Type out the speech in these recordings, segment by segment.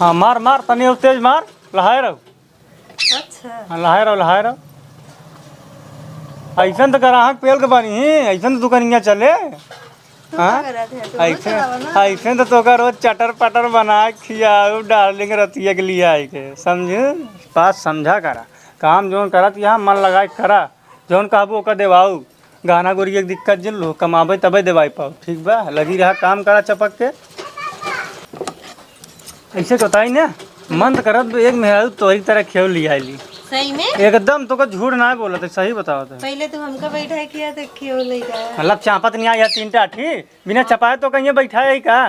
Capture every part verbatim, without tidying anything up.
हाँ, मार, मार, तनी और तेज मार, लहाए रहो। अच्छा। हाँ, लहाए रहो, लहाए रहो। अइसन तो ग्राहक पेल के बानी ही, अइसन तो दुकनिया चले। तू हाँ? का करत है? तू अइसन, चलावा ना। अइसन तो तोका रोज चटर पटर बना के खियाऊ, डार्लिंग, रतिया के लिए आई के, समझे? बात समझा करा, काम जौन करत यहाँ मन लगा के करा, जौन कहबू ओका देवाऊ। गहना गुरिया के दिक्कत जिन लो, कमाबे तबे देवाई पाऊ, ठीक बा? लगी रहा, काम करा चपक के। अइसे बताई ना, मन तो करत बा एक मेहरारू तोहरी तरह खेव लिया ली। सही में? एकदम तोका झूठ ना बोलत है, सही बतावत है। पहिले तू हमका बैठा किया तो खेव ले गया। मतलब चापत नहीं आया तीन टाठी, बिना चपाए तो कहीं बैठा है का?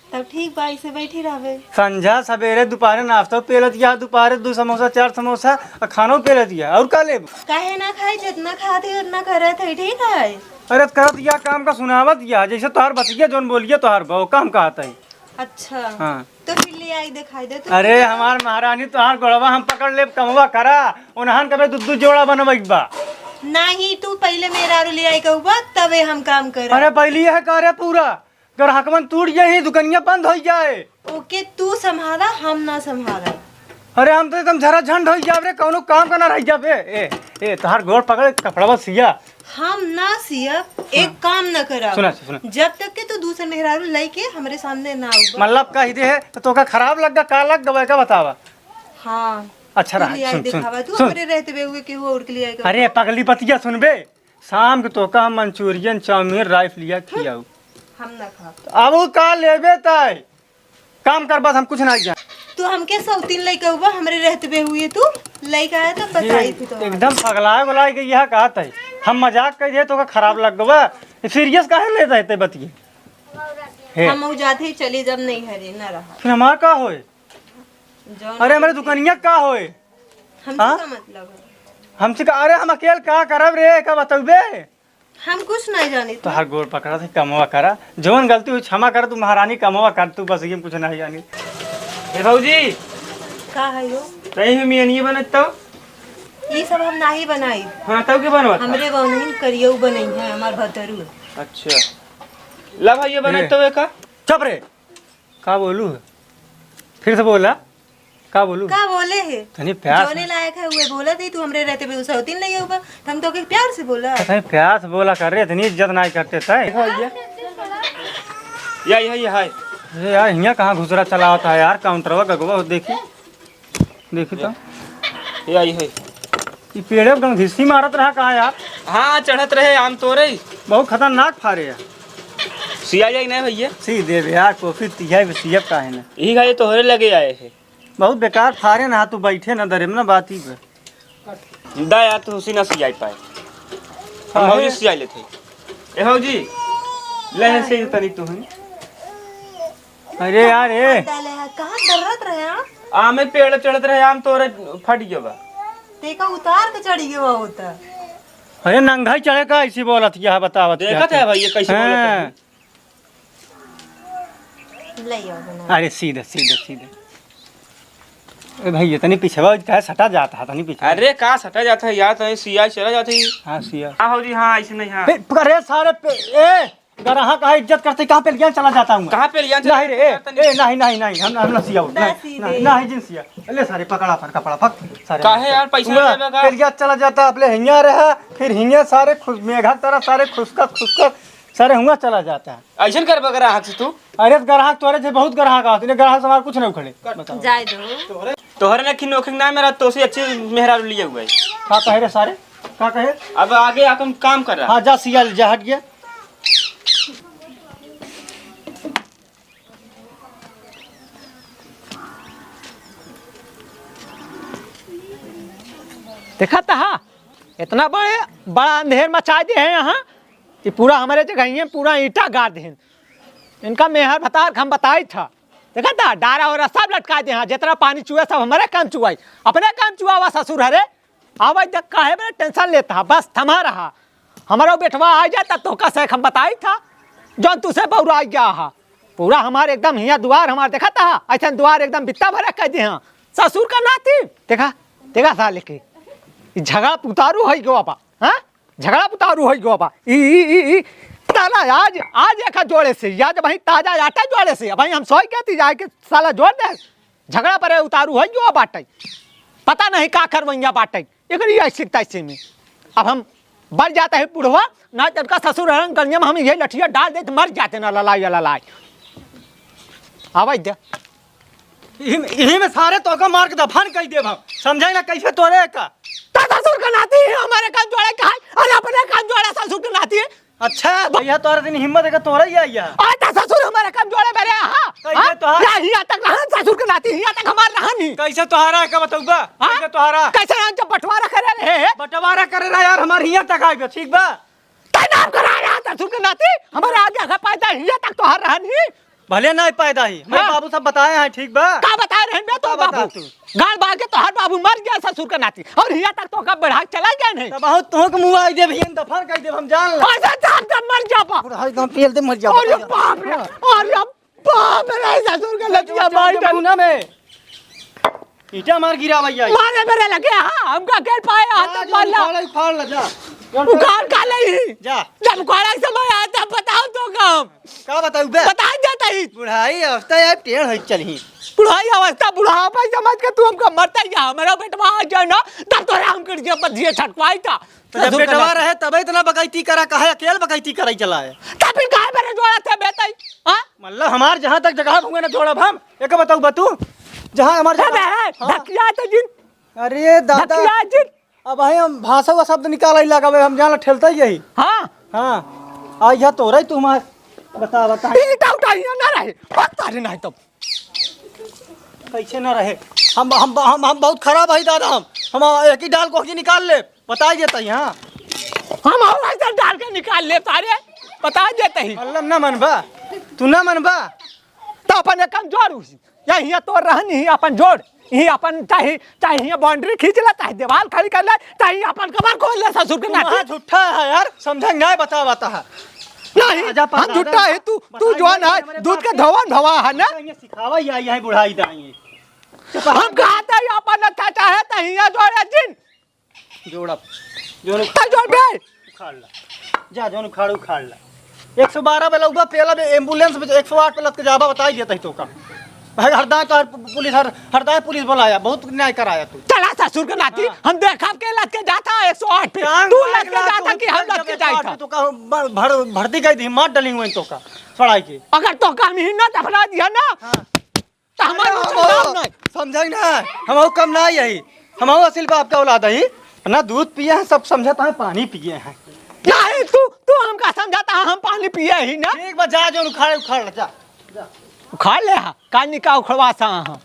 तब ठीक बा, ऐसे बैठी रहबे। संझा सबेरे दुपहरे नाश्ता पेलत या, दुपहरे दो समोसा चार समोसा आ खानो पेलत या, और का लेब? काहे ना खाई, जितना खात है उतना करत है, ठीक है? अरे करत या काम का सुनावत या, जैसे तोहार बतिया जौन बोलिए तोहार बहू काम कहत है। अच्छा। हाँ। तो फिर ले आई दिखाई दे तू। अरे हमार महारानी, तोहार गोड़वा हम पकड़ लेब, कमवा करा, उन्हन कबे दू दू जोड़ा बनवाई बा। नहीं, तू पहले मेहरारू ले आई कहू बा, तबे हम काम करब। अरे पहली यह करे पूरा, ग्राहकवन टूट जाए, दुकनिया बंद हो जाए। ओके, तू संभाला, हम ना संभाला। अरे हम तो एकदम झरा झंड हो जाब रे, कौनो काम का ना रह जाबे। ए, ए, तोहार गोड़ पकड़, कपड़वा सिया। हम ना सिया, एक हाँ। काम ना करा। सुना, सुना। जब तक के तू दूसर मेहरारू लइके हमरे सामने ना आऊबा। मतलब कह दे है तो तोका खराब लग गा, का लग गवा का बतावा। हाँ। अच्छा तू रहा, ले आई सुन, सुन, दिखावा, तू सुन। हमरे रहते हुए केहू और के लिए आएगा। अरे पगली बतिया सुनबे, शाम के तोका हम मंचूरियन, चाउमीन, राइस लिया खियाऊ। हम ना खाब। अब वो का लेबे तय? काम कर बस, हम कुछ ना जान। तू हमके सौतीन लइका हुआ, हमरे रहते हुए तू लइका आया तब बताई थी तो। एकदम पगलाए उलाए के यह कहत है। हम मजाक कर दिए तोका खराब लग गवा। सीरियस काहे लेत है ते बतिये? हे। हम ऊ जाते ही चली जब नहीं हरे ना रहा। फिर हमार का होए? जौन अरे हमरे दुकनिया का होए? हमसे हाँ? का मतलब है? हमसे का, अरे हम अकेल का करब रे, का बतउबे? हम कुछ नहीं जानी। तोहार गोड़ पकड़ा थे, कमवा करा। जवन गलती हुई क्षमा कर, तू महारानी कमवा कर, तू बस ये कुछ नहीं जानी। ए भौजी। का है यो? तई भी मियनिये बनत तो? ई सब हम नाही बनाई। हाँ, तब के बनवत? हमरे बहनहिन करियऊ बनई है, हमार भतरू। अच्छा। ला भाई, ये बनत ए। तो एका? चुप रे। का बोलू है? फिर से बोला। का बोलू? का बोले है? तनी प्यार से। जोने लायक है, उहे बोला थी, तू हमरे रहते पे उसौतीन नहीं होगा, तो हम तो के प्यार से बोला। तनी प्यार से बोला कर रे, इतनी इज्जत नहीं करते तय। देखो ये। या, या, या, हाय। अरे यार, हियाँ कहाँ घुसरा चला होता है यार, काउंटरवा गगवा हो, देखी। देखी तो। या, या, हाय। ई पेड़े एकदम घिस्सी मारत रहा का यार? हाँ, चढ़त रहे आम तोरे। बहुत खतरनाक फारे है। सिया जाई ना भैया? सी देबे यार, कॉफी तिया भी सियब काहे ना? यही खाए तोहरे लगे आए हैं। बहुत बेकार फारे ना, तू बैठे ना दरे में ना बाती पे। दा यार, तू उसी ना सियाई पाए। हम काहे? भौजी सियाई लेते। ए भौजी, ले है से तनी तू ही। अरे यार, ए। डाले है, कहाँ दर्रत रहे आप? आमे पेड़ चढ़त रहे, आम तोरे फट गयो बा। तेका उतार के चढ़ी गयो होता। अरे नंगा ही चढ़े का ऐसी बोलत, यह बतावत देखत क्या है भाई, ये कैसे बोलत है? हाँ। ले आओ बना। अरे सीधे, सीधे, सीधे। ए भाई, ये तनी पिछवा काहे सटा जाता है, तनी पिछवा। अरे का सटा जाता है यार, तनी सिया चला जाता है। हाँ, सिया। हाँ, हो जी, हाँ, ऐसे नहीं, हाँ। पे, अरे सारे पे, ए, ग्राहक का इज्जत करते, कहाँ पे लिया चला जाता हूँ? कहाँ पे लिया चला नहीं रे, ए, जाता नहीं? ए, नहीं, नहीं, नहीं, हम, हम ना सिया, ना नहीं, सीधे। नहीं, नहीं, जिन सिया। ले सारे पकड़ा पर कपड़ा पक, सारे काहे यार, पैसा पूरा लेबे का? पे लिया चला जाता, अपने हिंगा रहा, फिर हिंगा सारे खुश, मेघा तरह सारे खुसकत, खुसकत, सारे हुआ चला जाता है। ऐसन करबे ग्राहक से तू? अरे तो ग्राहक तोरे से बहुत ग्राहक आते, ग्राहक से हमार कुछ नहीं उखड़े। बताओ। जाए दो। तोहरे ना खिन ओखिन ना मेरा, तो से अच्छे मेहरारू लिए हुए। का कहे रे सारे? का कहे? अब आगे अपन काम कर रहा। हाँ, जा सिया ले, जा हट गया। देखा तहा, इतना बड़े, बड़ा अंधेर मचा दे हैं यहाँ। ये पूरा हमारे जगह ही है, पूरा ईंटा गाड़ दे हैं। इनका मेहर भतार के हम बताई था। देखा था, डारा ओरा सब लटका दे हैं, जितना पानी चुए सब हमारे काम चुआई, अपने काम चुआवा ससुर हरे। आवा देख, काहे बड़े टेंशन लेता है, बस थमा रहा। हमारा बेटवा आ जाता तो का से हम बताई था, जौन तुसे बौरा आ गया हा। पूरा हमारे एकदम हिया दुआर हमार देखा था, ऐसा दुआर एकदम बित्ता भरा कर दे हैं। ससुर का नाती, देखा, देखा साले के, ई झगड़ा उतारू है गो बाबा, हाँ? झगड़ा उतारू होई गो बा। ई, ई, ई, ई, साला आज, आज एका जोड़े से, आज भाई ताजा आटा जोड़े से, भाई हम सोई के ती जाए के साला जोड़ दे। झगड़ा परे उतारू होइ जो बाटइ। पता नहीं का करवइया बाटइ। एकरी ऐसी तैसी में। अब हम बर जात ही बुढ़वा, ना तनका ससुर रहन गलिया में हम यही लठिया डाल देत मर जाते ना ललाई ललाई। आवइ दे। इही में, इही में सारे तोका मार के दफन कइ देब हम। समझइ ना कइसे तोरे का? त ससुर के नाती ही हमरे कमजोरे का है, अरे अपने कमजोरे ससुर के नाती है। अच्छा, भइया तोरे दिन हिम्मत है कि तोरे ही आई है। अरे त ससुर हमरे कमजोरे मेरे, हाँ? कइसे हाँ? तोहार? या हियाँ तक रहन ससुर के नाती, हियाँ तक हमार रहन ही। कइसे तोहारा है का बतउबा? हाँ? कइसे तोहारा? कइसे हम जब बंटवारा करे रहे हैं? बंटवारा करे रहे यार, हमार हियाँ तक आइबे, ठीक बा? तै नाम करा रहा ससुर के नाती, हमरे आगे आगे पैदा हियाँ तक तोहार रहन ही। भले नाहीं पैदा ही, मैं हाँ। बाबू सब बताए हैं, ठीक बा? का बताए रहे बे तो का बता बाबू? तू? गाल बार के तोहार बाबू मर गया ससुर के नाती, और हियाँ तक तोका बढ़ा के चला गया नहीं। तब बहुत तोहक मुँह आई देब, हियन दफन कइ देब, हम जान ले। अच्छा, जा, जा, मर जा बा। बुढ़ाई दम पेल दे, मर जा, अरे बता। बाप रे, हाँ। अरे बाप रे, ससुर के लतिया चल, चल, मार चल, डाल। मुँह ना में। ईंटा मार गिरा भइया। मारे मेरे लगे, हाँ, हमका अकेल पाए, हाँ, जा, तो जा, मार ला। उखाड़, उखाड़ ले, जा। उखाड़ का नहीं? जा। जब उखाड़ा के समय आया, तब बताओ तो काम। का बताऊ बे? बता देता ही। बुढ़ाई अवस्था यार, टेढ़ होइ चलही। बुढ़ाई अवस्था, बुढ़ापा समझ के तू हमका मरता ही जा। हमारा बेटवा आ जाए ना, तब तो राम कर दिया, बधिया छटवाई था। तो जब ससुर के बेटवा नाती। रहे, तबे इतना बकैती करा, काहे अकेल बकैती कराई चला है? तब फिर काहे मेरे जोड़ा थे बेटा ही? हाँ? मतलब हमार जहाँ तक जगह हुए ना जोड़ब हम। एक बताऊ बा तू, जहाँ हमार अबे, जगह, हाँ। धकिया तो जिन। अरे दादा। धकिया जिन। अब भाई हम भाषा वा शब्द निकाल आई लगावे, हम जान ठेलता ही यही। हाँ। हाँ। आ यह तो रही तू हमार। बता, बता। ईटा उठा हियाँ ना रहे। पत्ता रे नहीं तो। कइसे ना रहे? हम, हम, हम, हम बहुत खराब है दादा, हम, हम एक ही डाल को ही निकाल ले, बताइ देता ही, हाँ। हम और ऐसे डाल के निकाल ले सारे, बताइ देता ही। मतलब ना मनबा, तू ना मनबा। तो अपन एक काम जोड़ उसी, या हियाँ तोर रहन ही अपन जोड़, ही अपन चाहे, चाहे हियाँ boundary खींच ले, चाहे दीवार खड़ी कर ले, चाहे अपन कमर खोल ले ससुर के तू नाती। महा झूठा है यार, समझा नहीं बता, बता है। नहीं, आजा हम पा झूठा दादा, है, तू, तू बताइए जौन है, हमरे दूध बाप के के धोवन भवा है ना। अच्छा, ये सिखावा, ये आई है बुढ़ाई दाई। हम कहते हैं अपन अच्छा चाहे तो हियाँ जोड़े जिन। जोड़ब। जोन तो जोड़ बे। उखाड़ ला। जा, जोन उखाड़, उखाड़ ला। एक सौ बारह पे लउबा, पेला बे ambulance में एक सौ आठ पे लद के जाबा, बताइ देता ही तोका। भाई, हरदाय तो हर पुलिस, हर, हरदाय पुलिस बुलाया, बहुत न्याय कराया तू। चला ससुर के नाती, हाँ। हम देखब के लद के जाता एक सौ आठ पे। कान तू भाई लद के ला, जाता तू कि हम लद के जाता? तो का भर-, भर-, भर्ती कइ दी, मार डली हुई तोका, सड़ाई के। अगर तोका हम हिन्ना दफना दिया ना, हाँ। तो हमारे अरे कुछ हम काम नहीं। समझाई ना, हम कम ना यही, हम असिल बाप का औलाद ही, ना दूध पिए हैं, सब समझता है, पानी पिए हैं। नहीं, तू, तू हमका समझाता है, हम पानी पिए ही ना। ठीक बा, जा, जोन उखाड़े, उखाड़ ले, जा, जा। उखाड़ ले, हाँ, कानी का उखड़वा सा, हाँ।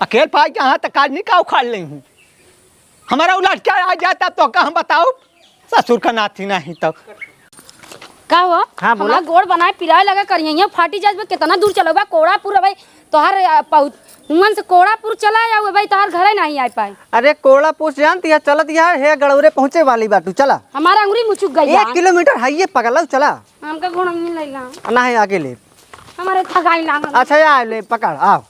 अकेल पाई के, हाँ, तो कानी का उखाड़ ले हूँ। हमारा उ लड़का आ जाए तब तो का हम बताउब, ससुर का नाती नहीं तब। का हो? हाँ, बोला। हमार गोड़ बनाए पिराए लगा करिया, फाटी जात बा, कितना दूर चलबा, कोड़ापुर अबे तोहार, आ, पहुँच, हुआं से कोड़ापुर चला जाओ भाई, तोहार घरे नहीं आ पाए। अरे कोड़ापुर से जानती है, चलत यहाँ है, गड़ौरे पहुँचे वाली बाटू, चला। हमारा अंगुरी मुचुक गई एक यार। किलोमीटर है ये पगला, चला। हमका घोड़ा नहीं लइला। नहीं, आगे ले। हमारे थकाई लागल। अच्छा, या ले, पकड़, आओ।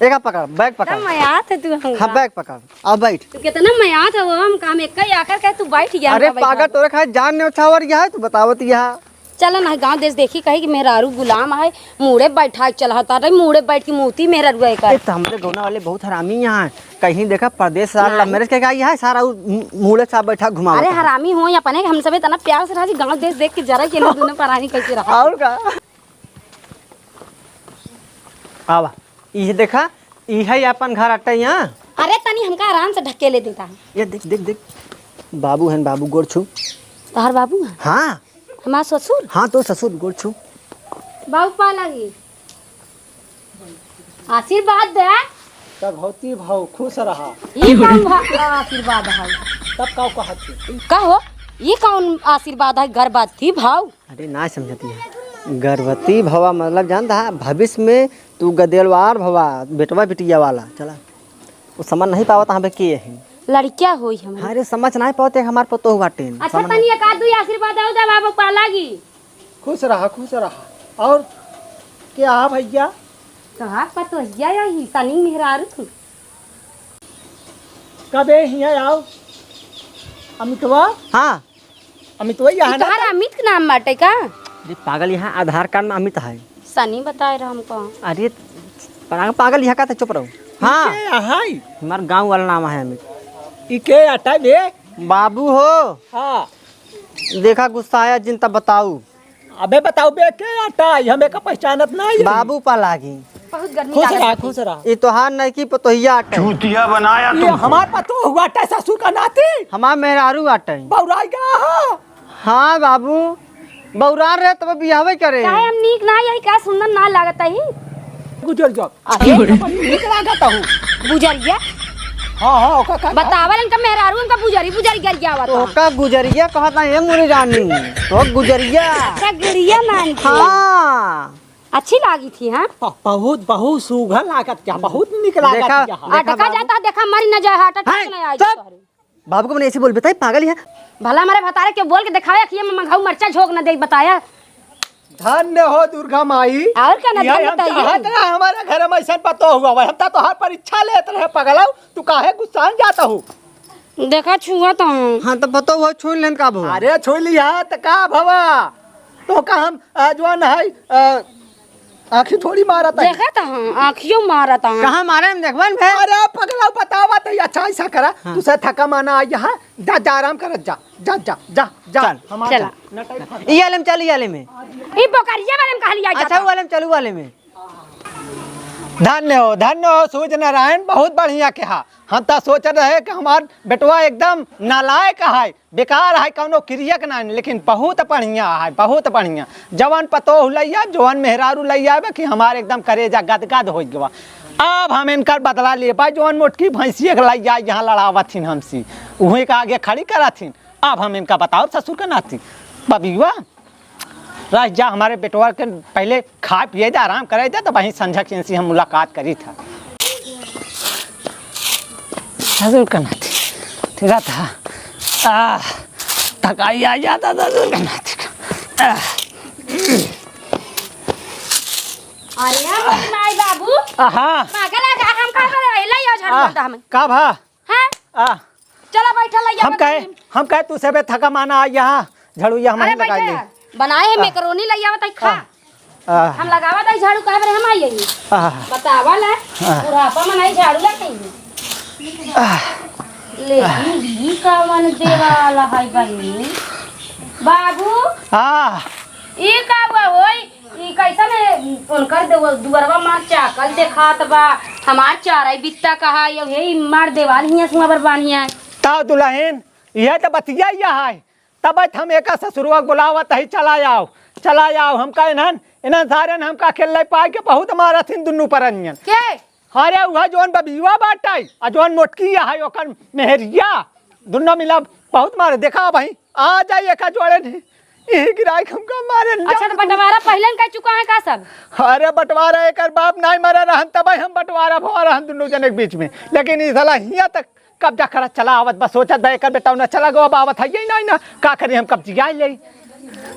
एका पकड़, बैग पकड़। कितना मयात है तू हमका। हाँ, बैग पकड़, आओ बैठ। तू कितना मयात है वो, हम काम एक ही आकर के तू बैठ गया अरे हमका बैठा पागल, दे। तोरे खाए जान ने उठावर यह है, तू बतावत यह। चल ना, गाँव देश देखी, कही कि मेहरारू गुलाम है, मूड़े बैठा के चला था, रे मूड़े बैठ के मूती मेहरारू है कर। ए, तो हमरे गौना वाले बहुत हरामी यहाँ है। कहीं देखा, परदेस सारा नहीं। Love marriage के का यह है, सारा उ मू-, मूड़े साहब बैठा घुमावत अरे है। हरामी हो या अपने, हम सबे तना प्यार से रहा जी, गाँव देश देख के जरा के ना दोनों परानी कैसे रहा। और का? आवा, इहे देखा, इहे अपन घर अटे यहाँ। अरे तनी हमका आराम से ढकेले देता है। ये देख, देख, देख, बाबू हैं, बाबू गोड़ छू। तोहार बाबू है? हाँ। हमार ससुर? हाँ, तो ससुर गोड़ छू। बाबू पा लगी। आशीर्वाद दे। सगौती भाव खुश रहा। ई कौन भा-, आशीर्वाद है? तब का कहत थी? का हो? ई कौन आशीर्वाद है? गर्भवती भाव? अरे ना समझती है। गर्भवती भवा मतलब जानता है, भविष्य में तू गदेलवार भवा, बेटवा बिटिया वाला। चला। वो समझ नहीं पावत हमें के है। लड़किया होई हम। अरे समझ नहीं पावत है हमार पतोह बाटे। अच्छा, समझ तनी एक आध दुई आशीर्वाद दे दे बाबू पा लागी। खुश रहा, खुश रहा। और क्या भैया? कहाँ पतोहिया यही सनी मेहरारू? कबे हियाँ आओ। अमितवा? हाँ। अमितवा यहाँ ना? तोहार अमित के नाम बाटे का? अरे पागल, यहाँ आधार कार्ड में अमित है। सनी बताए रहा हमको। अरे पराग पागल, यहाँ का त चुप रहो। हाँ। के अहाई? हमार गाँव वाला नाम है अमित। ई के अटा बे? बाबू हो। हाँ। देखा गुस्सा आया जिन तब बताऊ। अबे बताऊ बे, के अटा? ई हमें का पहचानत नहीं है। बाबू पा लागी। बहुत गर्मी खुश लागत रहा, है। खुश रहा। ई तोहार नइकी पतोहिया अटा। चूतिया बनाया ये तुमको। हमार पतोह हुआ अटा, ससुर का नाती। हमार मेहरारू अटा। बौराई गया हो। हाँ बाबू, बौरान रहे तब बियाहवे करे। काहे हम नीक ना यही का सुंदर ना लागत ही? गुजर जाओ। अरे, नीक लागत हूँ। गुजरिया? हाँ, हाँ, ओका का बतावल इनका मेहरारू, इनका बुजरी, बुजरी गरिया आवत तो है। ओका गुजरिया कहत है, ए मोरी रानी, तो गुजरिया। अच्छा, गुड़िया मान के। हाँ। अच्छी लागी थी, हाँ? ब-, बहुत, बहुत सुघर लागत क्या, बहुत नीक लागत देखा, क्या। देखा अटका बाबू। जाता है, देखा, मरी न जाए, हार्ट अटैक हैं? न आ जाए चुप। तोहरे। बाबू को मैंने ऐसे बोल बताई, पागल है। भला हमारे भतारे के बोल के दिखावे, अखिया में मंगाऊ मरचा झोंक न दे, बताया। धन्य हो दुर्गा माई। और का ना यह धन्य हम ताई? चाहत रहा हमारे घर में ऐसा पतो हुआ भाई, हम तो तोहार परीक्षा लेत रहे पगलाऊ, तू काहे गुस्सान जाता हो? देखा छुआ तो हूँ। हाँ तो पतो हुआ छुई लेन का भवा? अरे छुई लिया तो का भवा? तो का हम, आ, जवान है, आ, आँखी थोड़ी मारत है। देखा तो हूँ, आँखियों मारत हूँ। कहाँ मारे हम देखबन भे? अरे पगलाऊ बतावा तो अच्छा ऐसा करा, हाँ। तू से थका माना आ यहाँ, जा, जा आराम करत जा, जा, जा, जा, जा। चल। हमार चला। जा। नटाई खा। ई वाले में चल, ई वाले में। ई बोकरिया वाले में कहली आई अच्छा, जाता। वो वाले में चलू, वाले में। धन्य हो, धन्य हो सूर्य नारायण, बहुत बढ़िया कहा। हम तो सोचत रहे कि हमार बेटवा एकदम नालायक है, बेकार है, कौनो क्रियक नहीं, लेकिन बहुत बढ़िया है, बहुत बढ़िया। जवन पतोह लैया, जवन मेहरारू लैया आवे कि हमार एकदम करेजा गदगद हो गवा। अब हम इनकर बदला लेबा, जवन मोटकी भैंसिया के लैया यहाँ लड़ावत हिन हमसे, उहे के आगे खड़ी करत हिन। अब हम इनका बताओ ससुर के नाती, बबियुआ, रह जा, हमारे बेटवा के पहले खाए पिए दे, आराम करे दे, तो वहीं संझा के इनसे हम मुलाकात करी था। ससुर का नाती, ठीक था। आ, थकाई आ जाता ससुर का नाती का। आ। अरे, हम माई बाबू, आहा। पागल है का? हम का करे? लाई आओ झाड़ू आ, लगा हमें। का भा? हैं? आ। चला बैठा लइया हम कहे, हम कहे तू सबे थका माना आ यहाँ झाड़ू ये हम अरे लगा बैठे। ले। बनाए हैं आ। मैकरोनी लइया बताई खा। आ। आ। हम लगावा ताई झाड़ू काहे बरे हम आई यही। आ। बतावा ला। आ। बुढ़ापा में नहीं झाड़ू लगाई। आ। ले ई कवन देवाल है बहिनी। बाबू। आ। ई का हुआ होई? ई कैसन है? उनकर देव-, दुअरवा मार चाकल देखात बा। हमार चाराई बित्ता कहा, यो हे ई मार देवाल हियां से वहां पर बान्हिया। ताऊ दुलहिन, यह तो बतिया यह है। तब हम एका ससुरवा के बुलावत ही, चला आओ, चला आओ। हमका इन्हन, इन्हन सारे ने हमका खेल ले पाए के बहुत मारत हिन दुन्नू परनियन। के? अरे उहा जौन बबियुआ बाटै, आ जौन मोटकी है ओकर मेहरिया, दुन्नो मिला बहुत मारे। देखा भाई, आ जाई एका जोड़े नहीं। यही गिराई हमका मारे न अच्छा, तो जाओ। बंटवारा पहिले न कर चुका है का सब? अरे बंटवारा एकर बाप नाई मरा रहन, तब हम बंटवारा भवा रहन दुन्नो जने के बीच में। लेकिन ई साला हियां तक कब्जा करत चला आवत बस सोचत बा एकर बेटा ना चला गो, अब आवत है यही नाई ना, का करी हम कब्जिया ले।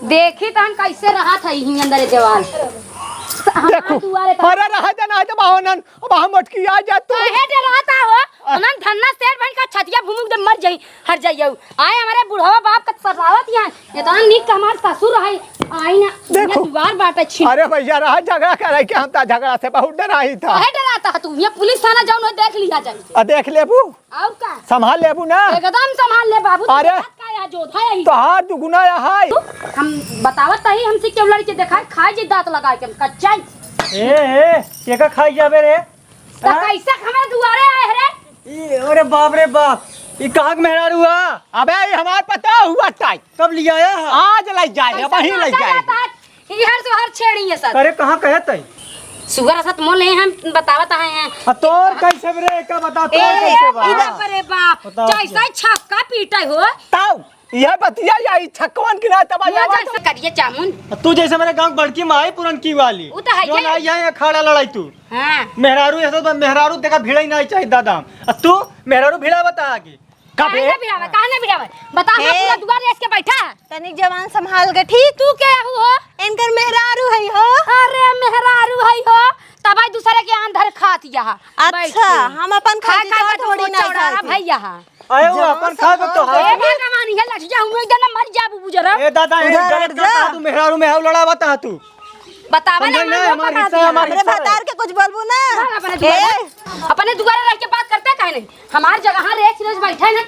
देखी तहन कैसे रहत है ही अंदर देवाल। हमार देखो, दुआरे पर अरे रहा दे ना, जब आवनन, अब हम अटकी आ जा तू। काहे डराता हो? उन्हन धन्ना सेठ बन का छतिया भुमुक दे मर जाई, हट जाइयो। आए हमारे बुढ़वा बाप का सतावत यहाँ, इतना नीक का हमार ससुर है, आई ना, देखो। दुआर बाटे छिन। अरे भैया, रहा झगड़ा करे के, हम ता झगड़ा से बहुत डराई था। काहे डराता है तू? ये पुलिस थाना जाओ ना, देख लिया जाए। आ देख लेबू। और का? संभाल लेबू ना? एकदम संभाल ले बाबू, अरे, बात का यहाँ जोधा यही। तोहार दुगुना यहाँ है। हम बतावत ही, हमसे क्यों लड़के देखाए, खाए जी दांत लगाए के हम कच्चा ही। ए, ए, केका खाई जाबे रे? तो हाँ? कैसे हमारे दुआरे आए रे? ई, अरे बाप रे बाप, ई कहाँ के मेहरारू हुआ? अबे, ई हमार पता हुआ ताई। कब लिया आया है? आज ले जाए, कैसे वहीं ले जाए। इहर से हर छेड़ी है सर। अरे कहाँ कहे तई? सुगर असत मोल है, हम बतावत आए हैं। आ तोर कैसे रे, का बता, तोर ए, कैसे बा? इधर पर रे बाप, बताओ जैसा क्या? ही छक्का पीटे हो। ताऊ, यह बतिया या ई छक्कवन की ना तबा ये जावा जैसे तो। करिए चामुन। आ तू जैसे मेरे गांव की बड़की माई पुरनकी वाली। वो तो है जो ये। ना यहाँ, यहाँ खड़ा लड़ाई तू। हाँ। मेहरारू ऐसा तो मेहरारू देखा भिड़ाई नहीं चाहिए दादा। आ तू मेहरारू भिड़ा बता आगे। कबे? काहे ना भिड़ावे, काहे ना भिड़ावे? बता, हम हे। पूरा दुआर लेस के बैठा है। तनिक जवान संभाल के, ठीक? तू के हु हो? इनकर मेहरारू है हो। अरे मेहरारू है हो, तब आई दूसरे के आन धर खात यहाँ। अच्छा, बैठ के। हम अपन खाए खाती खाए तो तो थोड़ी ना चौड़ारा खाती। भैया है। अरे वो जवान अपन खाए तो संभाल के। ए भगवान, ये लठिया हुए इधर ना मर जाबू बुजरा। ए दादा, ए उधर गलत हट जा। करता तू, मेहरारू में हाउ लड़ावता है तू। बतावा ना, समझे ना, हमार हमार हिस्सा, हमार अरे हिस्सा है। भतार के कुछ बोलबू ना। हाँ, अपने दुआरे, ए! अपने दुआरे रह के बात करते काहे नहीं? हमार जगह रेच रेच बैठे ना,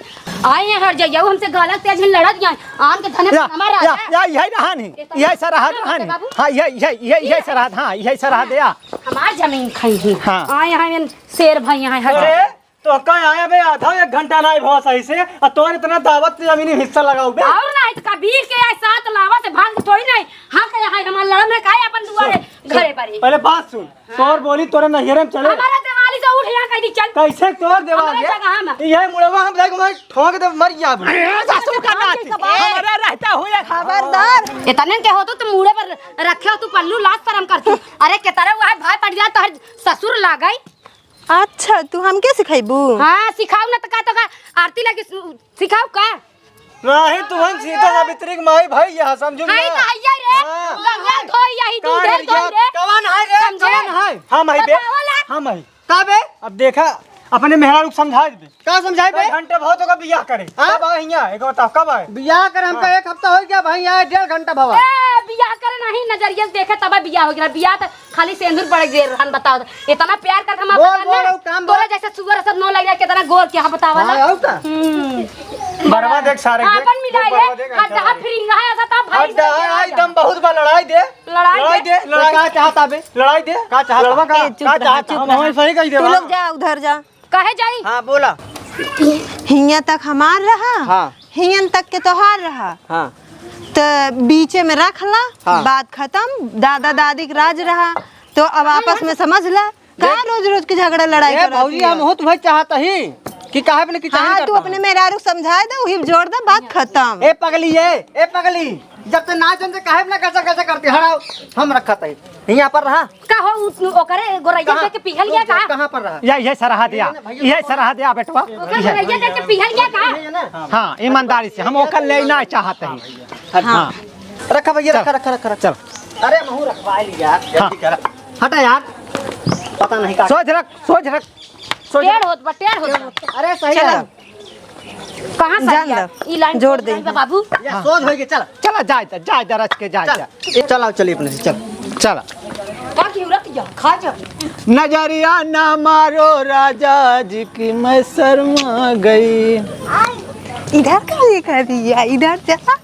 आए हैं हर जइया, हमसे गालत तेज हिन लड़त गया, आन के धने या, हमारा या, है। या, यही रहा नहीं, इतना यही सरहद ना रहा नहीं। बाबू। हाँ, यही, यही, यही, यही ये सरहद, हाँ, यही सरहद या। हमार जमीन खाई ही। हाँ। आए हैं शेर भाई यहाँ हर अरे, जगह। तो का आया बे, आधा एक घंटा नाई भवा सही से, और तोर इतना दावत से जमीनी हिस्सा लगाऊ बे। और नहीं तो कबीर के आए साथ लावा से भाग थोड़ी नहीं। हम कहे हाय हमार लड़म है काहे अपन दुआरे सुन, घरे सुन, पर ही। पहले बात सुन, हाँ। तोर बोली तोरे नैहरे में चले। हमारे दिवाली से उठ यहाँ कह दी चल। कैसे तोर देवा हमारे दे? जगह में। यही मुड़वा हम देख मैं ठोक दे मर जाबू। अरे ससुर का नाती, हमारा रहता हुए। खबरदार। इतने के हो तो तुम मुड़े पर रखे हो तू पल्लू लाज शर्म कर तू। अरे के तरह हुआ है भाई पड़ जा तोहर ससुर लागई। अच्छा, तू हमके सिखाइबू? हाँ, सिखाऊ ना त का, तो का आरती लगे सु-, सिखाऊ का? नाही, तुहन सीता सावित्री के माई भाई यहाँ, समझू ना? तो हैया रे, हाँ। गंगा धोई यही, का दूधे रे, धोई रे। कवन है रे? समझे? कवन है? हम है बे। बताओ ला। हम है। का बे? अब देखा, अपने मेहरारू के समझा देबे। का समझाई बे? दो घंटे बहुत होगा बियाह करे। हाँ? कब आए हियाँ? एक बताओ, कब आए? बियाह करे हमका हाँ। एक हफ्ता हो गया भाई, आए डेढ़ घंटा भवा। ए, बियाह करे नहीं, नजरिया से देखे तब बियाह हो गया। बियाह तो खाली सेंदूर पड़ गए रहन, बताओ तो। इतना प्यार करत हम बोल, आपका बोल, ना, वो काम तोरा बोल। जैसे सुअर सब नौ लग जाए, कितना गोर क्या बतावा हाँ, ना? और का? हम्म। बरवा देख सारे के। आपन मिलाई देख, बरवा है, देख, हड्डा अच्छा फिरिंगा है, ऐसा था भाई हड्डा से है, क्या आई दम बहुत बा, लड़ाई दे। लड़ाई लड़ाई दे। दे, तो लड़ाई। का चाहता बे? लड़ाई दे। का चाहता? लड़वा का? ए, चुप का रहा, चाहता? चुप हम रहा। वहीं सही कही देवा। तू लोग जा उधर जा। कहे जाई? हाँ, बोला। हियां तक हमार रहा, हाँ। हियन तक के तोहार रहा। हाँ। त बीचे में रख ला, हाँ। बात खत्म, दादा दादी के राज रहा, तो अब आपस में समझ ला, का देख, रोज रोज के झगड़ा लड़ाई ए, करत भौजी, हिया? हम होत भाई चाहत ही कि काहे अपने की हाँ, चाहत तू करता अपने है? मेहरारू के समझाए दे, वही जोड़ दे, बात खत्म। ए पगली, ए, ए पगली, जब ते ना जानते काहे ना कैसे कैसे करती, हटाओ, हम रखत है। यहाँ पर रहा। का हो, उ-, ओकरे गोरैया कहाँ? देख के पिघल गया का? कहाँ पर रहा? या, ये सरहद या, ये ना, भैया, ये सरहद या, बेटवा। ओकर ये। गोरैया देख के पिघल गया का? ये ना? हाँ, ईमानदारी से, हम ओकर लेना चाहत ही। हाँ। हाँ। रखा भैया, चल। रखा, रखा, रखा, रखा। चल। अरे, महू रखवा लिया, हाँ। जल्दी करा। हटा यार, पता नहीं का। सोच रख, सोच रख, सोच टेढ़ रख। होत बा, टेढ़ होत बा। अरे, सही चला। है। कहाँ से जान आया? दे। ई लाइन जोड़ कौन दे। लाइन बा बाबू? या हाँ। सोच होई के, चल। चला, जाए दे, जाए दे, रच के जाए चल। दे। ए, चल, आओ, चलिए अपने से, चल। चला। का की उरत या, खा जा। नजरिया ना मारो राजा जी की, मैं शर्मा गई। इधर का देख रही है? इधर चला।